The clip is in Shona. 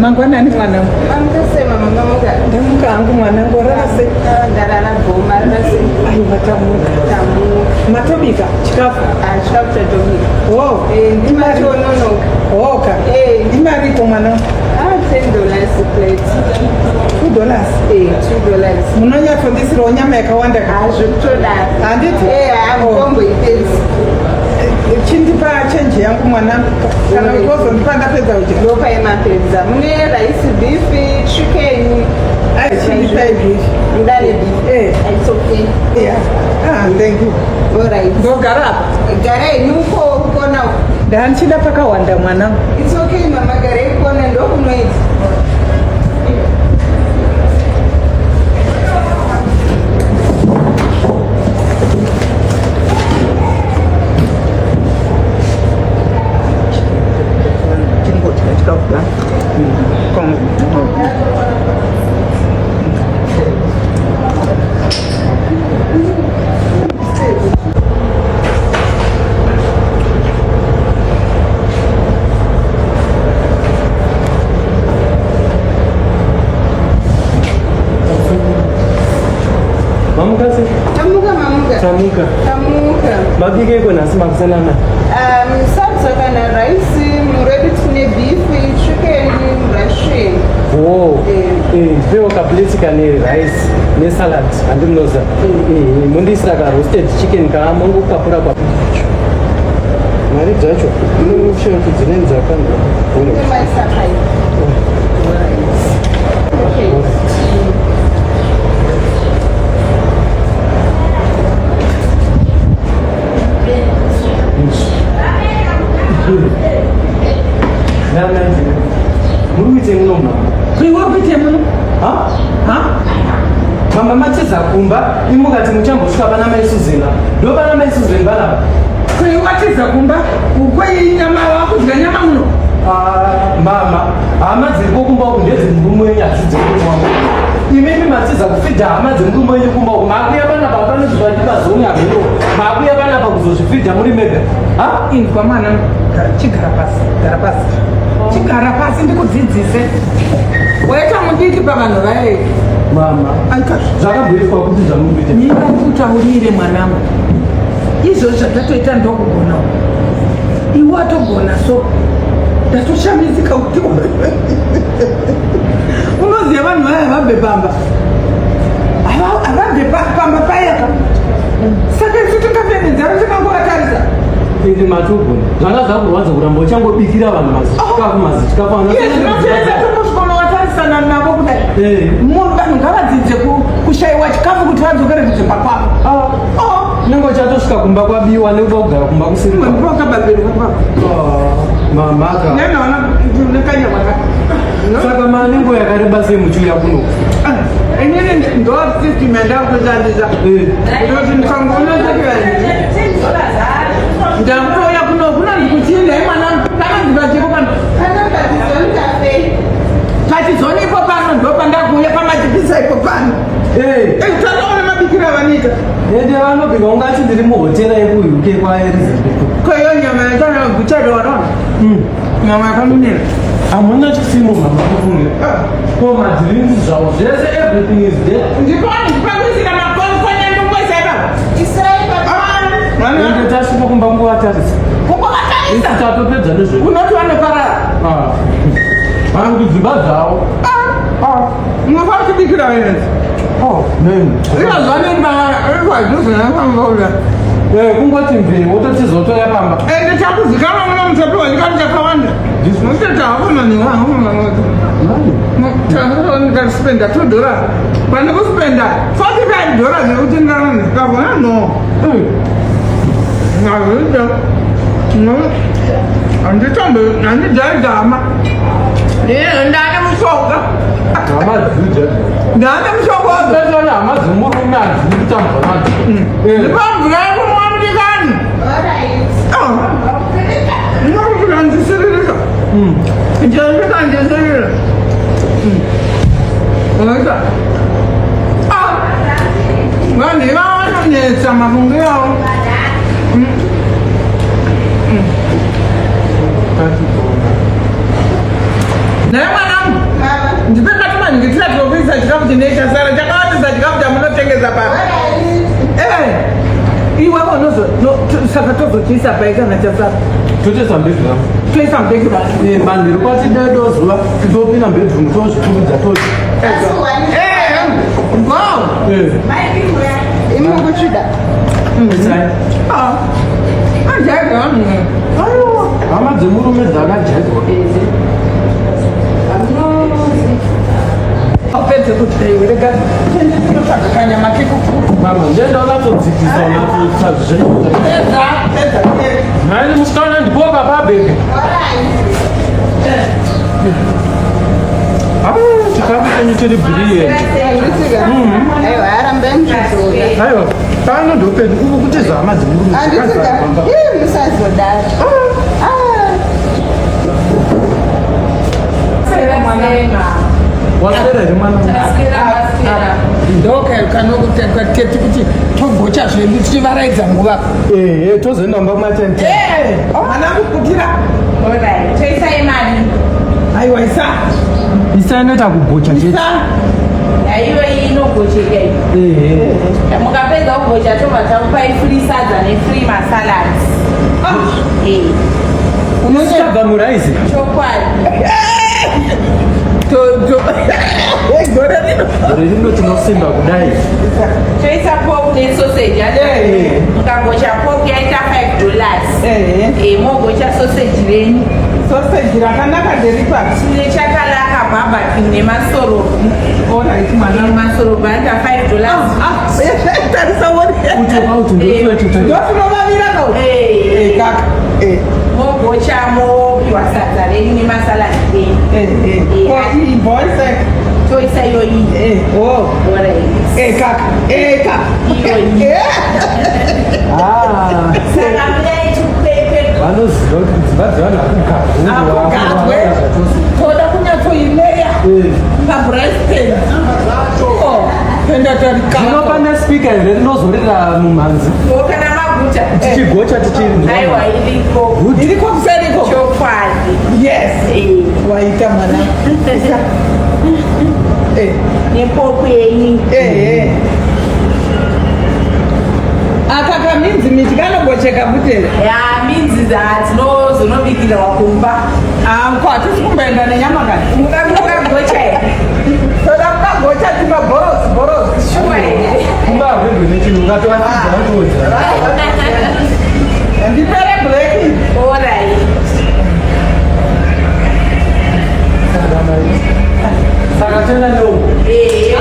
Mangwanani mwanangu. Mamuka sei mama mamuka? Ndamuka hangu mwanangu, warara sei? Ah, ndarara bho, marara sei? Aiwa tamuka. Tamuka. Matobika chikafu? Ah, chikafu chatobika. Oh. Eh, ndimatononoka. Oh ka. Eh. Imariko mwanangu? Ah, $10 plate. $2? Eh, $2. Munonyatsondisirawo nyama yakawanda ka? Ah, zvekutodaro. Handiti? Eh, ah, mukombo ipedzi. Chindipa change yangu mwanangu kana Mm. wozondipa ndapedza kudya. Ndopa yemapedza. Mune rice, beef, chicken. Ai, chindipai beef. Muda nebeef? Eh. It's okay. Yeah. Ah, thank you. All right. Ndogara apa. Garai nuko kona. Ndandichida pakawanda mwanangu. It's okay mama, garai kona ndokunoita. Mamuka sei? Tamuka mamuka. Tamuka. Tamuka. Mabikeiko nhasi makusanana? Sadza kana rice, muredu tine beef, chicken, russian. Oh. Eh. Eh, ndipewo kaplate kane rice nesalad handimunoza. Eh, mundiisira ka roasted chicken ka mongokapura kwa. Mari dzacho unoshaya kuti dzinenge dzakandwa. Maisa pai. Okay. Muri kuitei muno mama? Iwe kuitei muno? Ha? Ha? Mama matiza kumba imukati muchambosvika pana mai Susan. Ndo pana mai Susan panapa. Iwe watiza kumba kwei nyama wakudya nyama muno? Ah, mama, hama dziriko kumba uku ndedzemurume wenyu hadzisi dzemurume wangu. Imimi matiza kufidha hama dzemurume wenyu kumba uku. Makuya panapa panozvivadipa zoni hameno. Makuya panapa kuzozvifidha muri mega. Ha? Inzwa mwana, chigara pasi, gara pasi. Chigara pasi ndikudzidzise. Waita mudiki pavanhu vaye. Mama, Aika zvakabhoiswa kuti zvamuri kuita. Mira ndikutaurire mwanangu. Izvozvo zvatatoita ndokugona. Iwe watogona so. Ndatoshamisika kuti unoziva vanhu vaya vabve pamba. Havabve pamba payaka. Saka isu tingafemedzana tikangovatarisa. Ende matogona. Zvanga zvakurwadza kuramba uchangobikira vanhu mazichikafu mazichikafu. Iye zvinotoedza tombosvikonovatarisana navo kudai. Eh. Munhu vanhu ngavadzidze kushaiwa chikafu kuti vadzokere kudzimba kwavo. Ah. Oh. Unenge uchatosvika kumba kwabiwa nekuda kugara kumba kusiri. Wakababirwa kwako. Ah, mamaka. Nenoona nekanyama ka. Saka mane nguva yakareba sei muchiuya kuno? Ah, inini ndo system yandakushandisa. Eh. Kuti ndikangoona ndakutouya kuno kunonzi kuchii nhai mwana panonzi pachiko pano. Panonzi Cafe. Pachizoni ipo pano ndo pandakuuya pamachipisa ipo pano. Eh. Eh, takaona mabikiro avanoita. Ende vanobika ungati ndiri muhotera yekuUK kwaElizabeth. Ko iyo nyama yachana guchadoro. Nyama yakanunira. Hamuna chisimu mama kufunge. Ko madrinks zvavo zvese everything is there. Ndipani ndipakuisira makonkonya ndongoisa ipapo. Isai pa Mwana Ende tasvika kumba kungovatarisa. kungovatarisa. Isu tatopedza nezve. Unoti vanoparara. Ah. Vanhu kudzimba dzavo. Ah. Unofanira kutibikira wena. Oh, neni. Ivo zvanenge vazvozvanakamboda. Eh, kungoti mvee wototizotoya pamba. Ende chakuzikanwa muno mutapiwa chikafu chakawanda. Mutoita hako manheru hangu manoti. Ndikaspenda $2 pane kuspenda $45 nekuti ndarana chikafu. Ah, no. Hazviita. No. Handitombe handijaidza hama. Ndane mushonga. Hama dzidza. Ndane mushonga wadzo. Especially hama dzemurume hadzidi kutambwa nadzo. Eh. Ndipa mvura yekumwa mudikani. Alright. Ndinokuandisiririsa. Ndinokuandisirira. Unoita. Ah. Vanhu ivava vanonetsa mafungiro avo. Naye mwanangu. chikafu chine chasara chakawandisa chikafu chamunotengesa pano. Eh, iwe unozo saka tozochiisa pai kana chasara? Totoisa mubedroom. Toisa mubedroom. Eh, manheru kwati dedo zuva topinda mubedroom tozvikurudza toti. Eh, wow. Eh. Imi mukutsvida. Isai. Ah. Ajaga. Aiwa, hama dzemurume dzakajaidzwa. Apedze kudya iwe rega tiende tinotsvaga kanyama kekuku. Mama, ndienda unatsodzikisa unatsoita zvenyu. Pedza, pedza. Nhai musikana ndipoka pabhebhe. Ah, chikafu chenyu chiri brilliant. Aiwa, arambe muchizoda. Aiwa, pano ndopedu uku kutiza hama dzemurume. Handisika. Ii, musazodaro. Ah. Waswera here mwana? Ndokakanokuteti kuti togocha zvedu tichivaraidza nguva. Ehe, tozoenda mumba matente. Mwana kuputira. Toisai mari. Aiwa isa. Isa inoita kugocha chete. Isa. Yaiyo iyi inogocheka iyi. Ehe. Mukapedza kugocha tobva takupai free sadza nefree masalads. Ah, Eh, Unosabva muraisi. chokwadi. To to. Gore rino. Gore rino tinosimba kudai. Toisa pork nesausage. Eh. Mukagocha pork yaita $5. Eh. Eh, mogocha sausage renyu. Sausage rakanaka nderipa. Tine chakalaka barbecue nemasorobhi. Alright mwana. Masorobhi anoita $5. Ah, tarisa wone. Utoka kuti ndotoita. Ndotinovavira kau. Eh. Eh, kaka. Eh. Mogocha mopiwa sadza renyu nemasalad enyu. Eh, eh. Ko iyi voice. Toisa iyoyi. Eh, oh. Alright. Eh, kaka. Eh, kaka. Iyoyi. Eh. Ah. Saka muyai tupepe. Vanoziva kuti dzimba dzevanhu Hakugarwe. hakugarwe. Toda kunyatsoileya pabracelet. Oh, toenda tarikaka. Zvino pane speaker here rinozorira mumhanzi? Kana maguta. Tichigocha tichi. Aiwa iriko. Good. Iriko kuseriko. Chokwadi. Yes. Eh, Waita mwana. Eh, nepoko yenyu. eh, eh. Aka kaminzi miti kanogocheka butere. Ya minzi dzinozonobikirwa kumba. Ah, ko hatisi kumboenda nenyama kani. Mukagocha here? Toda kukagocha timabhorosi bhorosi. Shuwa here? Kumba hakuendwe nechinhu ungatovafidza vatowodzera. Ndipere black. Alright. Saka toenda neuku. Eh,